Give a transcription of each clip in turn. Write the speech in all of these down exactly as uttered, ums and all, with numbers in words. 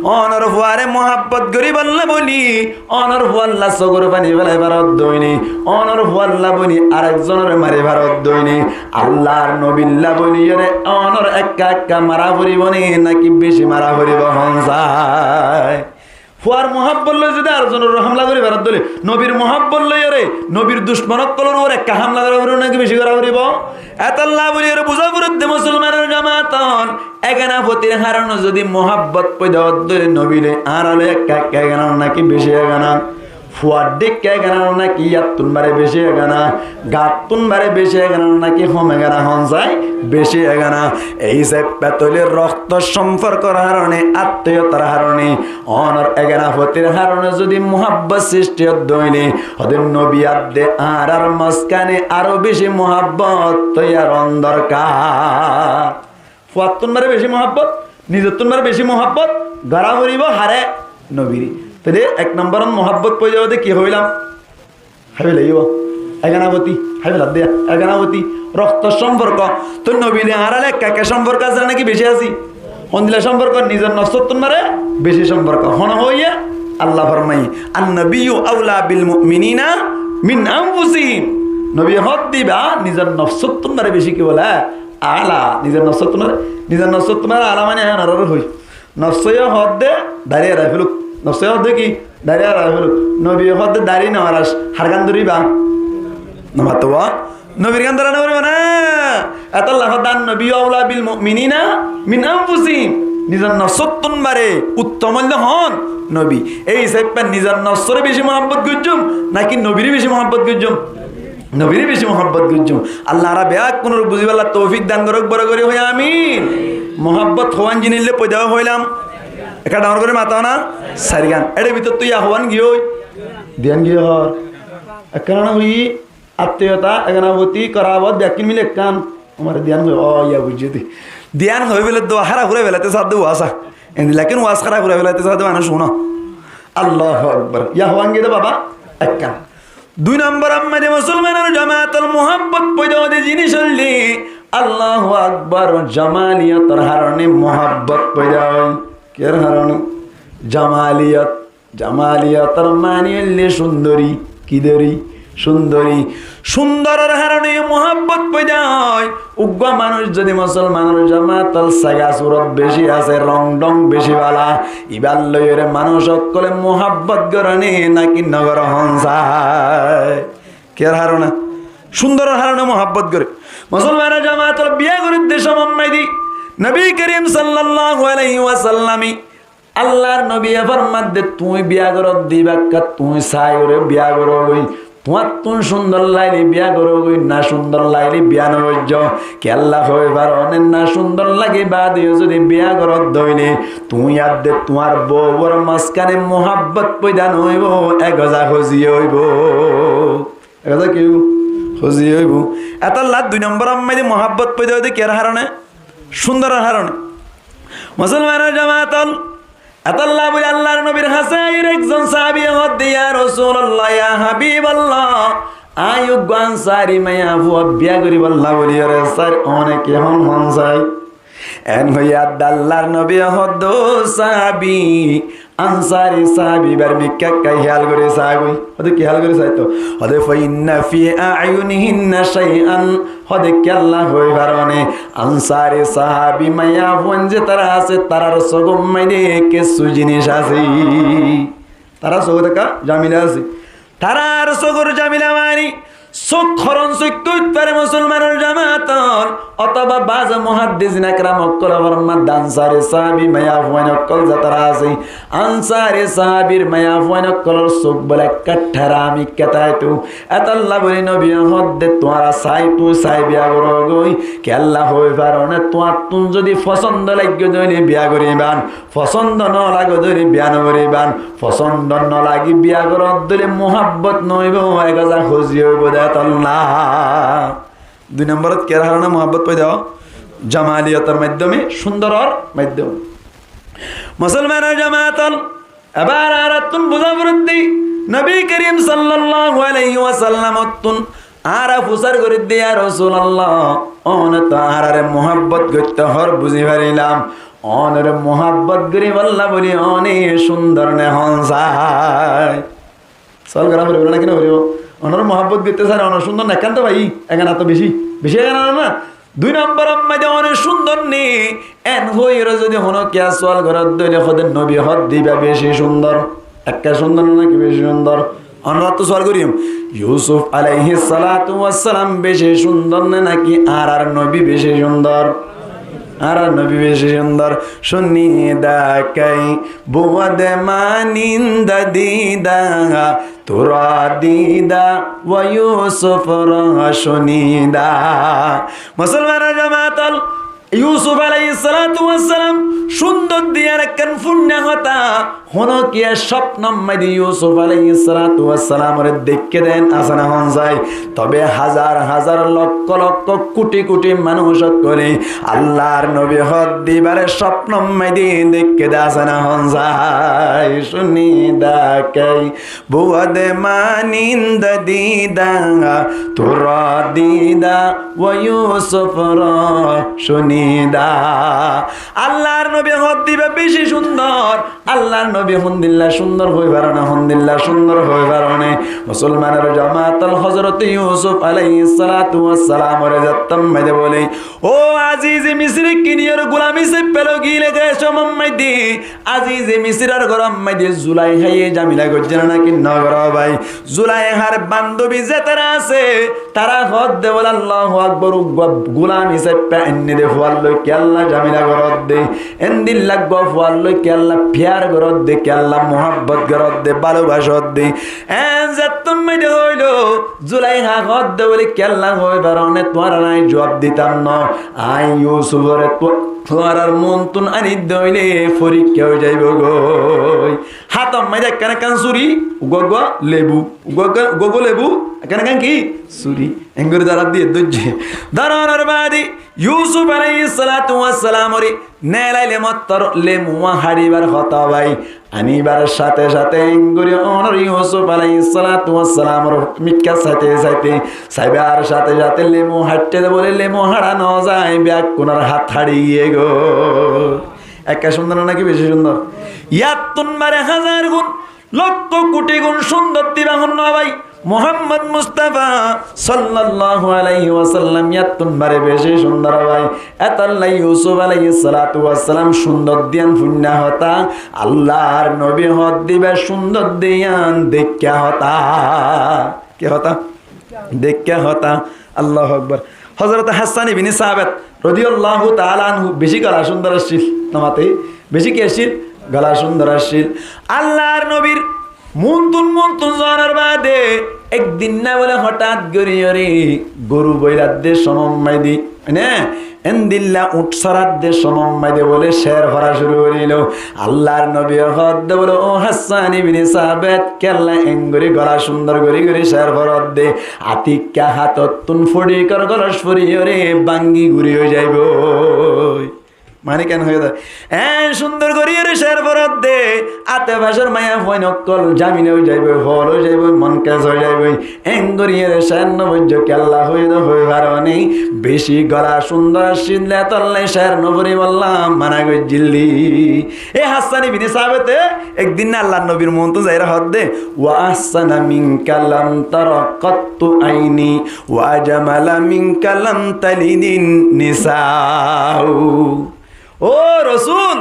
Ónor fuare muhábbot goríbolla bóli, ónor fualla sógor faní félai faroddóine, ónor fualla bóli arekzonore mari faroddóine, Allar nobilla bóli ore ónor ekka ekka mara foribó né, náki beci mara foribó, hon sai? Fuar muhábbot loi zodi arekzonor hamla gorí faroddóile, nobir muhábbot loi ore nobir ducmon ókkolor uore ekka hamla gora foribó náki beci gora foribó? Etolla bóli ore buza foredde musolmanor jamaat ol, egana fotir harone zodi muhábbot foida ódde nobile añára loi ekka ekka egana náki beci egana? Fuar dhikka egana náki yattún bare beci egana? Gattún bare beci egana náki hom egana, hon sai? Beci egana. Ei saippá tóile roktor somporkor harone, attiyotar harone, ónor egana fotir harone zodi muhábbot sristi ódde óile, hóde nobi adde añárar moskane aró beci muhábbot toiyar on dorkar. Fuattún bare beci muhábbot, nizottún bare beci muhábbot gora foribó hare? Nobire. Tóile ek nombor ot muhábbot foida ódde ki hoilam? Háibela yó. Egana foti, háibela de, egana foti. Roktor somporko. Tói nobile añárar ekka ekka somporko asé náki beci asé? Hondilla somporko? Nizor nofsottún bare beci somporko. Hone hoiye? Allah formaiye, "An-nabiyyu awla bil mu'minina min anfusihim." Nobiye hoódde íba nizor nofsottún bare beci ki bole? Ala, nizor nofsottún bare, nizor nofsottún bare ala mane ehón añára hoi. Nofsoye hoódde dari erai feluk. Nofsoye hoódde ki? Dari erai feluk. Nobiye hoódde dari no eras. Har gán dóriba? No mató ba? Nobir gán dóra no foribo na? Etolla hoódde, "An-nabiyyu awla bil mu'minina min anfusihim." Nizor nofsottún bare uttom óilde hon? Nobi. Ei saippá nizor nofsore beci muhábbot goijjum náki nobire beci muhábbot goijjum? Nobire beci muhábbot goijjum. Allah añára beggúnore buzibálla toufik dan gorouk, boro gorí hoi amin. Muhábbot hoán jinis loi foida ói hoilam? Ekka dangor gorí mató na? Sairgán. Ére bútottu yá hoán giyói? Diyan giyói hoór. Ekkán na hoi, attiyota, egana foti, korabot, bekkún mili ekkán. Amare diyan hoi, ó, yá buijjó de. Diyan hoi bele dua hára fúrai felaite sádde wasa. Endi lekin was hára fúrai felaite sádde mane cúno. Allahu Akbar. Yá hoán giyói de baba? Ekkán. Dui nombor ot maze musolmanor jamaat ol, muhábbot foida ódde jinis óilde, Allahu Akbar, jamaliyotor harone muhábbot foida ói. Kiyór harone? Jamaliyot. Jamaliyotor mani óilde cúndori. Ki dóri? Cúndori. Cúndoror harone muhábbot foida ói. Uggwá manúic zodi musolmanor jamaat ol sega surot beci asé, rong dhong beci bála, íbar loi ore manúic ókkole muhábbot gore né náki no gore, hon sai? Kiyór harone? Cúndoror harone muhábbot gore. Musolmanor jamaat ol, biya goridde somot maze nobi korim sallallahu alaihi wasallame Allar nobiye formadde, tuñí biya goródde íba ekka, tuñí saiyóre biya gorógoi. Tuáñttún cúndor laile biya gorógoi, na cúndor laile biya no goijjó. Kiyólla hoi faro né, na cúndor lage bade yó zodi biya goródde óile, tuñí adde tuáñr bouwor mazkáne muhábbot foida no óibo, e hoza hozi óibo. E hoza ki óibo? Hozi óibo. Etolla dui nombor ot maze muhábbot foida óiye de kiyór harone? Cúndoror harone. Musolmanor jamaat ol, etolla buli Allar nobir hañsé aiyóre ekzon sahabiye hoódde, "Ya Rosulallah, ya Habiballah, añí uggwá ansari maiyafua biya goríbolla buli ore sair, one ki hon, hon sai?" En hoiyé adde Allar nobiye hoódde, "Ó sahabi, ansari sahabi íbar mikká ekka hiyal gorí sagoi." Hoódde, "Ki hiyal gorí saito?" Hoódde, "Fa inna fi a'yunihinna shay'an." Hoódde, "Kiyólla hoi faro né, ansari sahabi maiyafuain ze tará asé, tarár sógor maze kessú jinis asé. Tarár sógot ekka jamila asé." Tarár sógor jamila mani sók, horon sók óit fare musolmanor jamaat ol, otoba baze muhaddisin ekram ókkole formadde ansari sahabi maiyafuain ókkol ze tará asé, ansari sahabir maiyafuain ókkolor sók bole ekka thera mikká táito. Etolla buli nobiye hoódde, "Tuáñra sai, tuñí sai biya gorógoi. Kiyólla hoi faro né, tuáñttún zodi fosondo lage de óile biya goríban, fosondo no lage de óile biya no goríban. Fosondo no lagi biya goródde óile muhábbot no óibo, e hoza hozi óibo de etolla." Dui nombor ot kiyór harone muhábbot foida óiye? Jamaliyotor maiddome, cúndoror maiddome. Musolmanor jamaat ol, ebar añárattún buza foredde, nobi korim sallallahu alaihi wasallamottún añára fusár goridde, "Ya Rosulallah, one to añárare muhábbot goittó hoór, buzi farilam. Ónore muhábbot goríbolla bóli óne cúndor né hon sai? Sual gorá foribó né naki no foribó? Ónore muhábbot goitté sailé ónore cúndor né ekkán tó fai, ekkán tó beci, beci ekkán no. Dui nombor ot maze óne cúndor né, en hoiyóre zodi honókiye sual goré de óile hoó de nobi hoó de íba beci cúndor. Ekká cúndor né naki beci cúndor? Ónorattú sual goijjum, Yusuf aláihis salátu wassalam beci cúndor né naki añárar nobi beci cúndor? Añárar nobi beci cúndor. Cúnida kei buwade maninda dida, tura dida wa Yusuf ra cúnida. Musolmanor jamaat ol, Yusuf aláihis salátu wassalam cúndor de yían ekkán funná hotá. Honókiye cópnor maze Yusuf aláihis salátu wassalamore deikké de asé né hon sai? Tobe házar házar, lokko lokko, kuti kuti manúc ókkole Allar nobi hoó de íbare cópnor maze deikké de asé né hon sai? Cúnida kei buwade maninda dida, tura dida wa Yusuf ra cúnida. Allar nobi hoó de íba beci cúndor. Allar nobi hondilla cúndor hoi faro né, hondilla cúndor hoi faro né? Musolmanor jamaat ol, Hozrot Yusuf aláihis salátu wassalamore zettót maze bóle, "Ó Azize Misir, kiniyóre gulami sáippá loi giyé de cómot maze Azize Misiror górot maze Zulaikháye zamela goijjé né naki no goré bái? Zulaikár bandobi zetará asé, tará hoó de bóle, Allahu Akbar, uggwá gulami sáippá ainné de fuar loi kiyólla zamela goró de, endilla uggwá fuar loi kiyólla piyar goró de, kiyólla muhábbot goró de, bálobasó de." En zettót maze hoóilo, Zulaiká hoó de bóle, "Kiyólla hoi faro né, tuáñrare añí zuab ditam no. Añí Yusufore tu-, tuáñrar muúntu aní de óile forikká ói zaibói goi." Hátor maze ekkán ekkán suri, uggwá uggwá lebu, uggwá uggwá, uggwá uggwá lebu, ekkán ekkán ki? Suri. Engori dóra diye dóijje. Dóronor baade Yusuf aláihis salátu wassalamore nelaile mottor lemuwá háribar hotá bái. Aníbar sáte sáte engori ónor Yusuf aláihis salátu wassalamor mikká saite saite, saibar sáte sáte lemu háitte de bóle lemu hára no zai, beggúnor hát hári giyé goi. Ekká cúndor naki beci cúndor? Yíattún bare házar gún, lokko kuti gún cúndor de íba hon no bái? Muhammod Mustafa sollallahu aláihi wasallam yíattún bare beci cúndor bái. Etolla Yusuf aláihis salátu wassalam cúndor de yían funná hotá, Allar nobi hoó de íba cúndor de yían deikká hotá. Ki hotá? Deikká hotá. Allahu Akbar. Hozrot Hassan ibne Sabit rodiyallahu taala anhu beci gola cúndor accíl, no mate? Beci ki accíl? Gola cúndor accíl. Allar nobir muúntu muúntu zonor baade ek din na bóle hotát gorí gorí goru boilar de cómot maze, ne, endilla uñth sorar de cómot maze bóle cér fora cúru gorí dilo. Allar nobi hoó de bóle, "Ó Hassan ibne Sabit, kiyólla engori gola cúndor gorí gorí cér foró de? Atikká hátottún fodikor golos fori óre bángi guri ói zaibói." Mani ken hoiyé de, en cúndor gorí ere cér foró de, ate facor maiyafuain ókkol zamela ói zaibói, hool ói zaibói, mon kec ói zaibói. Engori ere cér no foijjó kiyólla hoiyé de hoi faro né, beci gola cúndor accíl de etolla cér no foribólla mana goijjíl de. E Hassan ibne Sabite ek din Allar nobir muúntu zaiyóre hoó de, "Wa ahsana minka lam tara qattu aini, wa ajmala minka lam talidin nisau." Ó Rosul,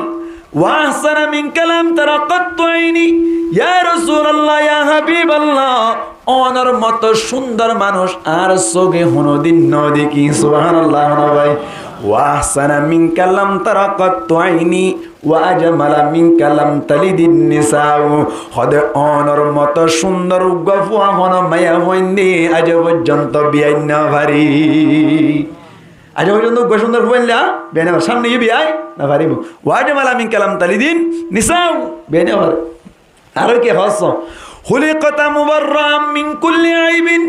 "Wa ahsana minka lam tara qattu aini." Ya Rosulallah, ya Habiballah, ónor moto cúndor manúc añár sóge honodin no dekí. Subhanallah, hono bái. "Wa ahsana minka lam tara qattu aini, wa ajmala minka lam talidin nisau." Hoó de ónor moto cúndor uggwá fua hono maiyafuain de aijjó foijjonto biyai no fari. Aijjó foijjonto uggwá cúndor fua ailla biyai no fari, samne giyé biyai no faribó. "Wa ajmala minka lam talidin nisau." Biyai no fari. Aró ki hoó? "Khuliqta mubarra'an min kulli aibin,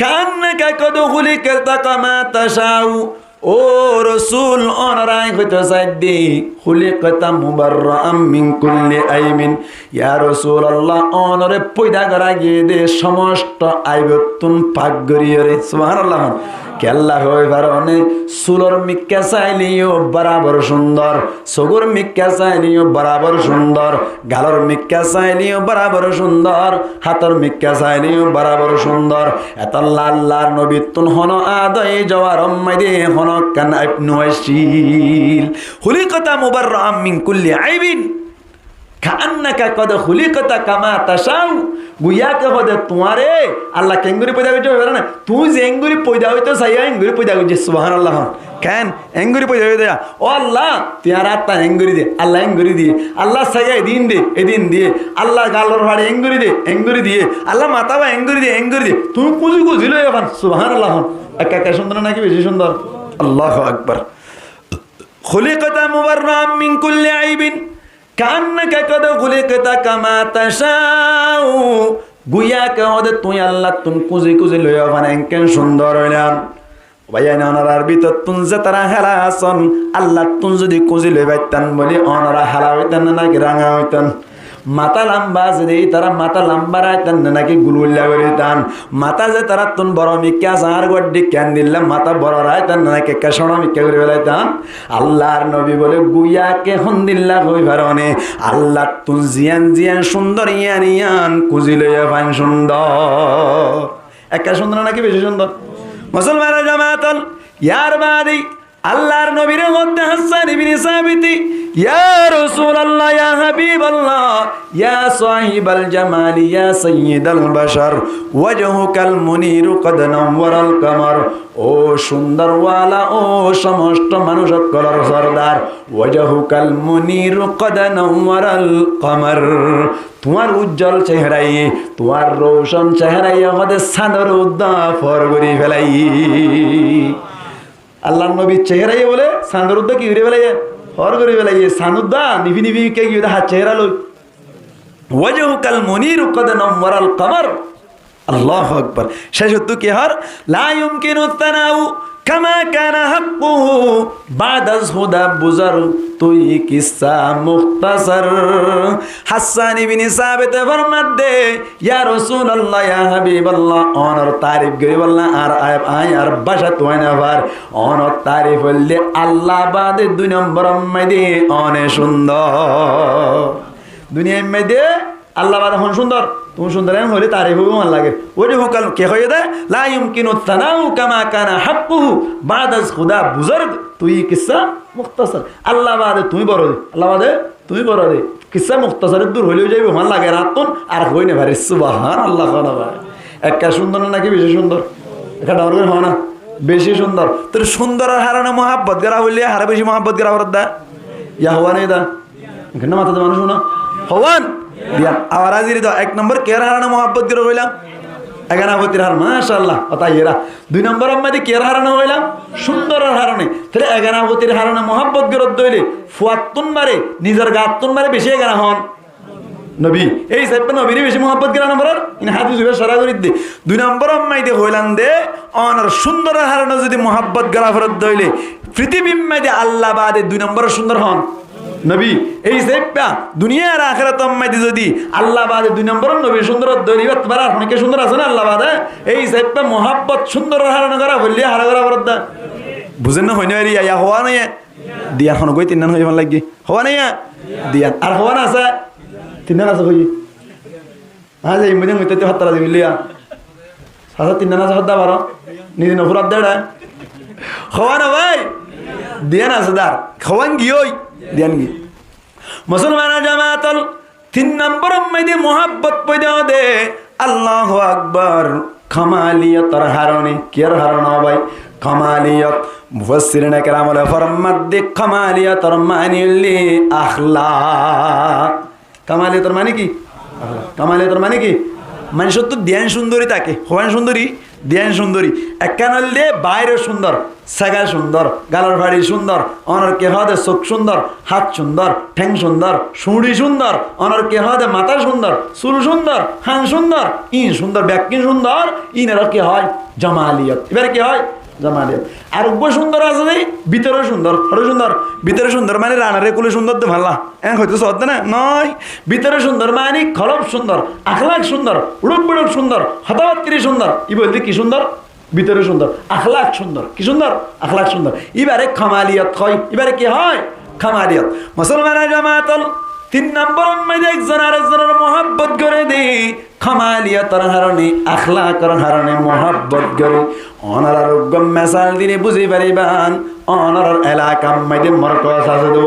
kaannaka qad khuliqta kama tasha'u." Ó Rosul, ónore añí hoito sai de, "Khuliqta mubarra'an min kulli aibin." Ya Rosulallah, ónore foida gora giyé de somosto aibottún pak gorí óre. Subhanallah. Kiyólla hoi faróne, sulor mikká saileyó borabor cúndor, sogór mikká saileyó borabor cúndor, galor mikká saileyó borabor cúndor, hátor mikká saileyó borabor cúndor. Etolla Allar nobittún honó adoi jowaror maze honókkan aib no accíl. Khuliqta mubarra'an min kulli aibin. Kaannaka qad khuliqta kama tasha'u. Guyá ke hode tuáñre Allah kengori foida goijjé hoi fare né? Tuñí zengori foida óito saiyó engori foida goijjé. Subhanallah. Ken? Engori foida óito saiyó. Ó Allah, tuñí añár átta engori de. Allah engori diye. Allah saiyó edin de, edin diye. Allah galor fari engori de, engori diye. Allah matá ba engori de, engori diye. Tuñí kuzi kuzi loi fan. Subhanallah. Ekka ekka cúndor naki beci cúndor? Allahu Akbar. Khuliqta mubarra'an min kulli aibin. Kaannaka qad khuliqta kama tasha'u. Guyá ke hode tuñí Allattún kuzi kuzi loi fan, enken cúndor óilan. Báiyain, onorar bútottún zetará hála asón, Allattún zodi kuzi loi faittán bóli, onora hála óitan naki ranga óitan? Matá lamba asé de, itará matá lamba raitan naki gulgulla goritan? Matá zetarattún boro mikká asé, añár guaddí kendilla matá boro raitan naki ekka cóñço mikká gori felaitan? Allar nobi bóle, guyá ke hondilla hoi faróne, Allattún ziyán ziyán cúndor, yían yían kuzi loiya fan cúndor. Ekka cúndor naki beci cúndor? Musolmanor jamaat ol, yar baade Allar nobire hoódde Hassan ibni Sabiti, "Ya Rasulallah, ya Habiballah, ya sahibal jamali, ya sayyidal bashar, wajhukal muniru qad nawwaral qamar." Ó cúndorwala, ó somosto manúic ókkolor sordar, wajhukal muniru qad nawwaral qamar. Tuáñr ujjol ceheraye, tuáñr roushan ceheraye hode sañdor uddá for gori felaiye. Allar nobir ceheraye bóle sañdor uddá ki gori felaiye? For gori felaiye. Sañd uddá nifi nifi ke giyé de, har cehera loi. Wajhukal muniru qad nawwaral qamar. Allahu Akbar. Cécottú ki hoór? La yumkinu thanau kama kana haqquhu ba'da huda buzar, tui kissa mukhtasar. Hassan ibni Sabite formadde, "Ya Rasulallah, ya Habiballah, onor tarif goribolla ar aib, añí ar báca tuwai no far. Onor tarif óilde Allah baade dui nombor maze one cúndor." Duniyar maze Allah baade hon cúndor? Tuñí cúndor, en hoile tarif óibo mane lage. Wajhukal, ke hoiyé de? La yumkinu thanau kama kana haqquhu ba'da huda buzar, tui kissa mukhtasar. Allah baade tuñí boro de. Allah baade tuñí boro de. Kissa mukhtasar dur hoile ói zaibo, hon lage rattún ar hoi no fari. Subhanallah, hon fari. Ekka cúndor naki beci cúndor? Ekka dor gori hona. Beci cúndor. Tor cúndoror harone muhabbot gora hoile hare beci muhabbot gora foredde? Ya howa nai da? Kintu matá de manúic hona. Howan? Diyan. Abar aziri do ek nombor kiyar harone muhabbot gora hoilam? Egana fotir harone. Mashallah. Ota iyera. Dui nombor maze kiyar harone hoilam? Cúndoror harone. Tale egana fotir harone muhabbot gora de óile fuattún bare, nizor gattún bare beci egana hon? Nobi. Ei hísabe nobire beci muhabbot gora no forer. Ine hadis ibar cora gori de. Dui nombor maze hoilam de, onor cúndoror harone zodi muhabbot gora fore de óile, fitibir maze Allah baade dui nombor cúndor hon? Nobi. Ei hísabe duniyar akherator maze zodi Allah baade dui nombor nobi cúndor de óile, ibar baade ar honó ke cúndor asé né Allah baade? Ei hísabe muhabbot cúndoror harone gora foille hare gora foredde? Buzen na hoi no fari, ya howa nai? Diyan, hon goi tinnan hoi fán lagi. Howa nai ya? Diyan. Ar howa na asé? Tinnan asé hoi. Añí zai mujang goitte fattara dibilliya. Sasa tinnan asé hodda baro. Nizi no furat dere. Howa na bái? Diyan asé dar. Howan giyói. Diyan gi. Musolmanor jamaat ol, tin nombor maze muhabbot foida óde. Allahu Akbar. Kamaliyotor harone. Kiyar harone bái? Kamaliyo. Mufassirin ekram ole formadde kamaliyotor mani óilde akhlak. Kamaliyotor mani ki? Kamaliyotor mani ki? Manúicottú diyan cúndori táke. Howan cúndori? Diyan cúndori. Ekkán óilde baáiror cúndor, sega cúndor, galor fari cúndor, onor ki hoó de suk cúndor, hát cúndor, théng cúndor, suñçi cúndor, onor ki hoó de matá cúndor, sul cúndor, han cúndor, in cúndor, bekkín cúndor, inore ki hoó? Jamaliyot. Ibare ki hoó? Jamaliyot. Ar uggwá cúndor asé de, bútore cúndor. Hotó cúndor? Bútore cúndor mani ranare kule cúndor de falla. Eén hoito soódde na? Noó. Bútore cúndor mani kolob cúndor, akhlak cúndor, uçuk buçuk cúndor, hotábattari cúndor. Ibá óilde ki cúndor? Bútore cúndor, akhlak cúndor. Ki cúndor? Akhlak cúndor. Íbare kamaliyot hoó. Íbare ki hoó? Kamaliyot. Musolmanor jamaat ol, tin nombor or maze ekzone arekzonor muhabbot gore de. Kamaliyotor harone, akhlakor harone muhabbot gore. Ónorar uggwá mesal dile buzí fariban. Ónorar elakar maze morkos asé de.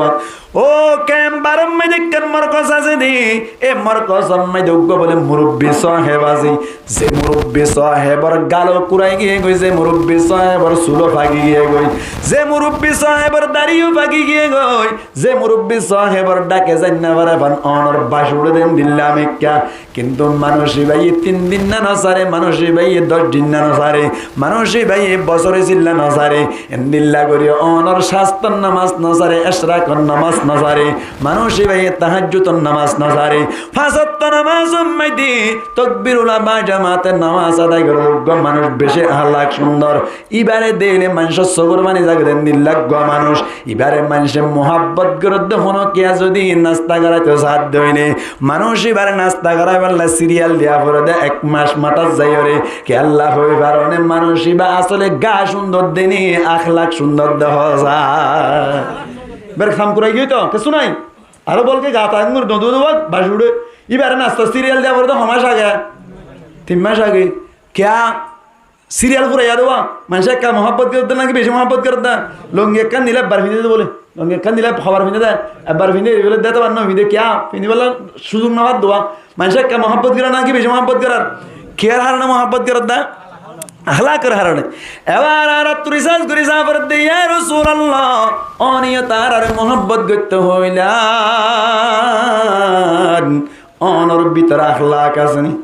Ó kemp or maze ekkán morkos asé de. E morkos or maze uggwá bole murubbi sáheb asé. Ze murubbi sáhebor gal kurai giyé goi, ze murubbi sáhebor sul faki giyé goi, ze murubbi sáhebor dari faki giyé goi, ze murubbi sáhebor dhake zai no fare fán, ónor bac uçé de endilla mikká. Kintu manúc íbaye tin din na no sáre, manúc íbaye doc din na no sáre, manúc íbaye bosór silla no sáre, endilla gori ónor cástor nomaz no sáre, ecrakor nomaz no sáre, manúc íbaye tahajjudor nomaz no sáre, fañs wokto nomazor maze tokbirul ba jamaate nomaz adai gore de uggwá manúc beci akhlak cúndor. Íbare deile manúcor sókur faní zai de endilla uggwá manúc. Íbare manúce muhabbot gore de. Hono kiyé zodi nasta goraito sá de óile, manúc íbare nasta goraibálla siriyal diya fore de ek mac matát zaiyóre. Kiyólla hoi faro né, manúc íba asole gaa cúndor de né, akhlak cúndor de hoó za. Íbar ham kurai giyói to, kessú nai. Aró bolke gaa ta angur dóñdu dóñdu bac uçé. Íbare nasta siriyal diya fore de ho mac age? Tin mac age. Kiyá? Siriyal furaiya de. Manúce ekka muhabbot gorer de naki beci muhabbot gorer de? Longi ekkán dile ebbar finde de bole. Longi ekkán dile hobar finde de. Ebbar finde, eri bole de to bar no finde, kiyá? Findibálla suzuk no far de. Manúce ekka muhabbot gorer naki beci muhabbot gorer? Kiyar harone muhabbot gorer de? Akhlakor harone. Ebar añára turi sas gori sá fore de, ya Rasulallah, óne tarare muhabbot goitto hoile ónor bútore akhlak asé ni?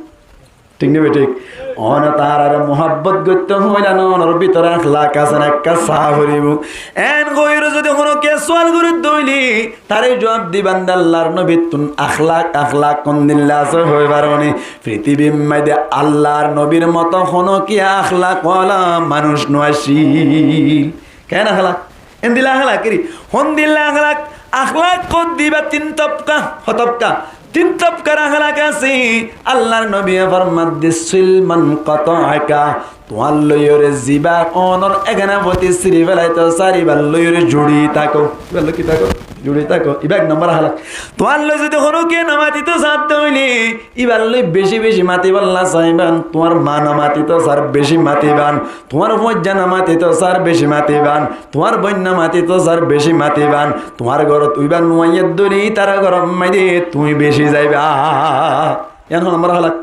Thík né bethík? Óne tarare muhabbot goitto hoile ónor bútore akhlak asé ni, ekka sá foribo. En gorí zodi hono kiyé sual gore de óile, tare juab diban de Allar nobittún akhlak, akhlak hondilla asé hoi faro né? Fitibir maze Allar nobir moto hono kiyé akhlak wala manúc no accíl. Ken akhlak? Endilla akhlak keri? Hondilla akhlak? Akhlak hoó de íba tin tobka, ho tobka? Tin tobkar akhlak asé. Allar nobiye format de, sil man qata'aka. Tuáñr loiyóre zibá ónor egana foti siri felaito sar, íbar loiyóre juri táko. Íbar loi ki táko? Juri táko. Íba ek nombor akhlak. Tuáñr loi zodi hono kiyé no matito sá de óile, íbar loi beci beci matibálla saiban. Tuáñr ma no matito sar, beci matiban. Tuáñr fuaijja no matito sar, beci matiban. Tuáñr boin no matito sar, beci matiban. Tuáñr górot uiba no aiyé de óile ítar góror maze tuñí beci zaiba. Yián ho nombor akhlak?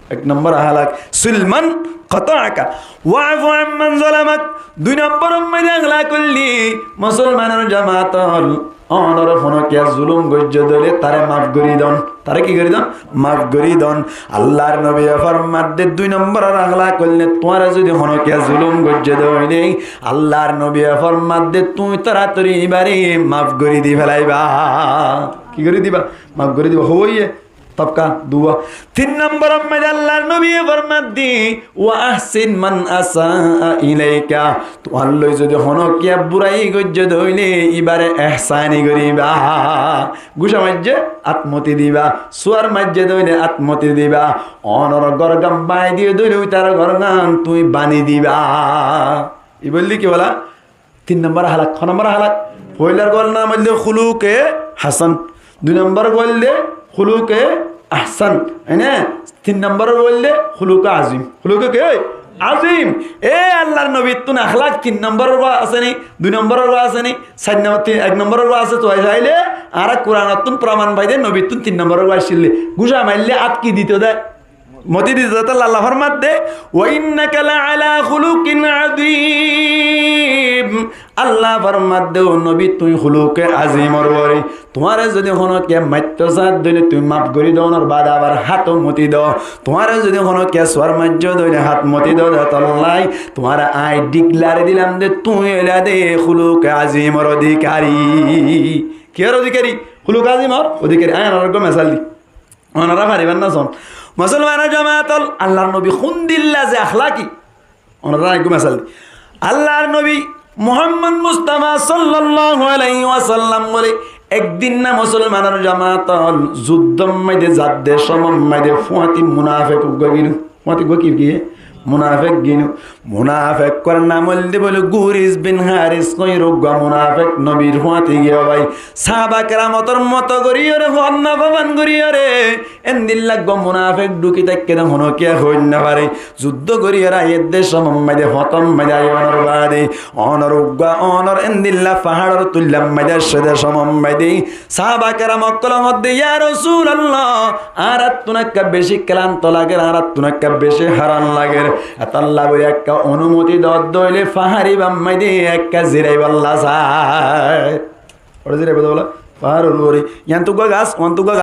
Ek nombor akhlak, sil man qata'aka, wa'fu amman zalamak. Dui nombor or maze akhlak óilde, musolmanor jamaat ol, ónore hono kiyé zulum goijjé de óile tare maf gori don. Tare ki gori don? Maf gori don. Allar nobiye format de dui nombor or akhlak óilde, tuáñre zodi hono kiyé zulum goijjé de óile, Allar nobiye format de tuñí toratori íbare maf gori di felaiba. Ki gori diba? Maf gori diba. Hoiye? Tobka duwa. Tin nombor or maze Allar nobiye format de, wa ahsin man asa'a ilaika. Tuáñr loi zodi hono kiyé burai goijjé de óile íbare ehsani goriba. Guca maijjé, at moti diba. Suar maijjé de óile at moti diba. Ónor górgan bani diye de óile ítar górgan tuñí bani diba. Íba óilde ki bala? Tin nombor akhlak. Ho nombor akhlak? Foilar gól nam óilde huluke hasan. Dui nombor gól de huluke ahsan. Ene? Tin nombor gól de huluke azim. Huluke ki? Azim. E Allar nobittún akhlak tin nombor gól asé ni? Dui nombor gól asé ni? Sair nombor, tin, ek nombor gól asé. Tuáñra saile añára Kuranottún proman fai de nobittún tin nombor gól accíl de. Guca maille at ki dito de? Moti dito de. Alla format de, "Wa innaka la ala khuluqin azim." Alla format de, "Ó nobi, tuñí huluke azimor uore." Tuáñre zodi hono kiyé maitto sá de óile tuñí maf gori do, ónor bade abar hát moti do. Tuáñre zodi hono kiyé suar maijjé de óile hát moti do, de tollai tuáñre añí declare dilam de tuñí óila de huluke azimor odhikari. Kiyór odhikari? Huluke azimor odhikari. Añí añárar uggwá mesal di. Onora faribár na son? Musolmanor jamaat ol, Allar nobi hondilla ze akhlaki, onora eggúa mesal di. Allar nobi Muhammad Mustafa sallallahu alaihi wasallam bole, ek din na musolmanor jamaat ol, juddor maze zadde, somor maze fuañti munafek uggúa giyé. Fuañti uggúa ki giyé? Munafek gín, munafek ókkol or nam óilde bóle Guris bin Haris hoiyóre uggwá munafek nobir fúañti giyé bái. Sáhaba keramotor moto goríyoré, honnafá fan goríyoré, endilla uggwá munafek dhúki táikke de honókiye hoói no fare. Zuddó goríyoré aiyér de cómot maze, fóttom maze aiyé onor baade, onor uggwá, onor endilla faháçor tuilla maze aiccé de cómot maze, sáhaba keram ókkole hoódde, "Ya Rosulallah, añárattún ekká beci kelanto lager, añárattún ekká beci háran lager. Etálla bóli ekká onumoti doddé óile fahári bammáide ekká ziraibálla sai." Óre ziraibálla bóla, fahári bóli. Yián to uggwá gas, uán to uggwá